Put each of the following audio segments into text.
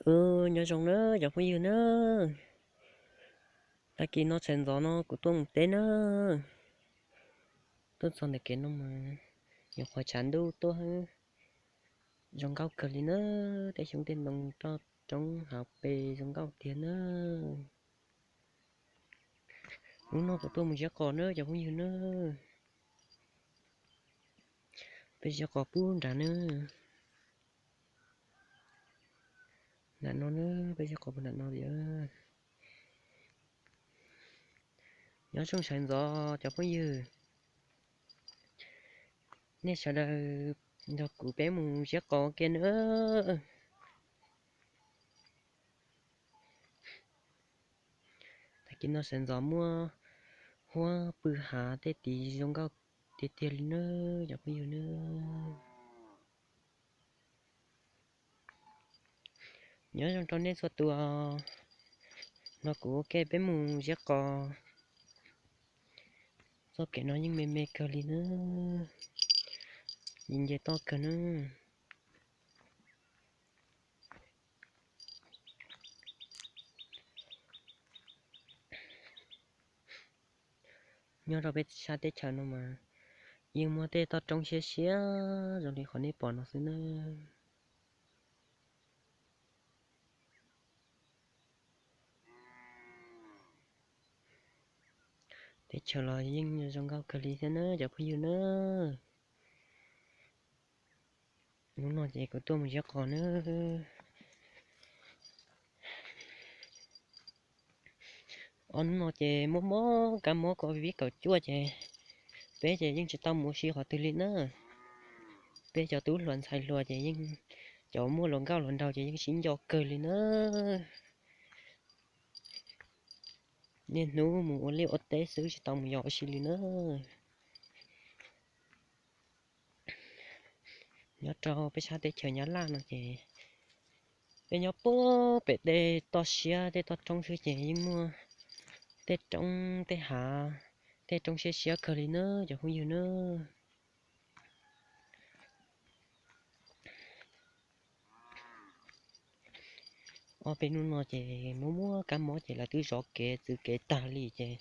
Nyob zoo na cov phooj ywg na, tag kis no sawv ntxov no kuv tuaj mus teb na. Tuaj txog ntawm kev no mas nyuam qhuav tshav ntuj tuaj, zoo nkauj kawg li na. Tej xyoob tej ntoo roj roob hav pes zoo nkauj tiag na. Hnub no kuv tuaj mus ziab qos na cov phooj ywg na. Peb ziab qos pub nrad na. Nram no na, peb ziab qos pub nram no tiag. Nyob zoo sawv ntxov cov phooj ywg, nej sawv daws nrog kuv peb mus ziab qos ua ke na. Tag kis no sawv ntxov muaj huab pw hav tej tid zoo nkauj tiag tiag li na cov phooj ywg na. Nyob zoo rau nej txhua tus, nrog kuv ua ke peb mus ziab qos. Txoj kev no yeej me me kawg li na, yeej nce toj kawg na. Nyob rau peb sab teb chaws no mas yeej muaj tej toj roob siab siab zoo li qhov nej pom no xwb na. Teb chaws los yeej zoo nkauj kawg li thiab na cov phooj ywg na. Hnub no ces kuv tuaj mus ziab qos na. Ob hnub no ces mob mob kab mob covid kaum cuaj ces peb ces yeej tsis tau mus ua si qhov twg li na. Peb cov tub hluas ntxhais hluas ces yeej, cov muaj hluas nkauj hluas nraug ces yeej sib nco kawg li na. Niaj hnub mus ua liaj ua teb xwb tsis tau mus yos ua si li na. Nyob rau peb sab teb chaws Nyab Laj no ces peb nyob puag pem tej toj siab tej toj roob xwb ces yeej muaj tej roob tej hav, tej roob siab siab kawg li na cov phooj ywg na. Ob peb hnub no ces muaj muaj kab mob ces lawv twb zov kev txwv kev tag li ces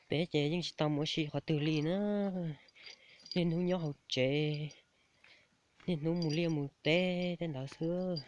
peb ces yeej tsis tau mus ua si qhov twg li na. Niaj hnub nyob hauv tsev, niaj hnub mus liaj mus teb tej ntawd xwb.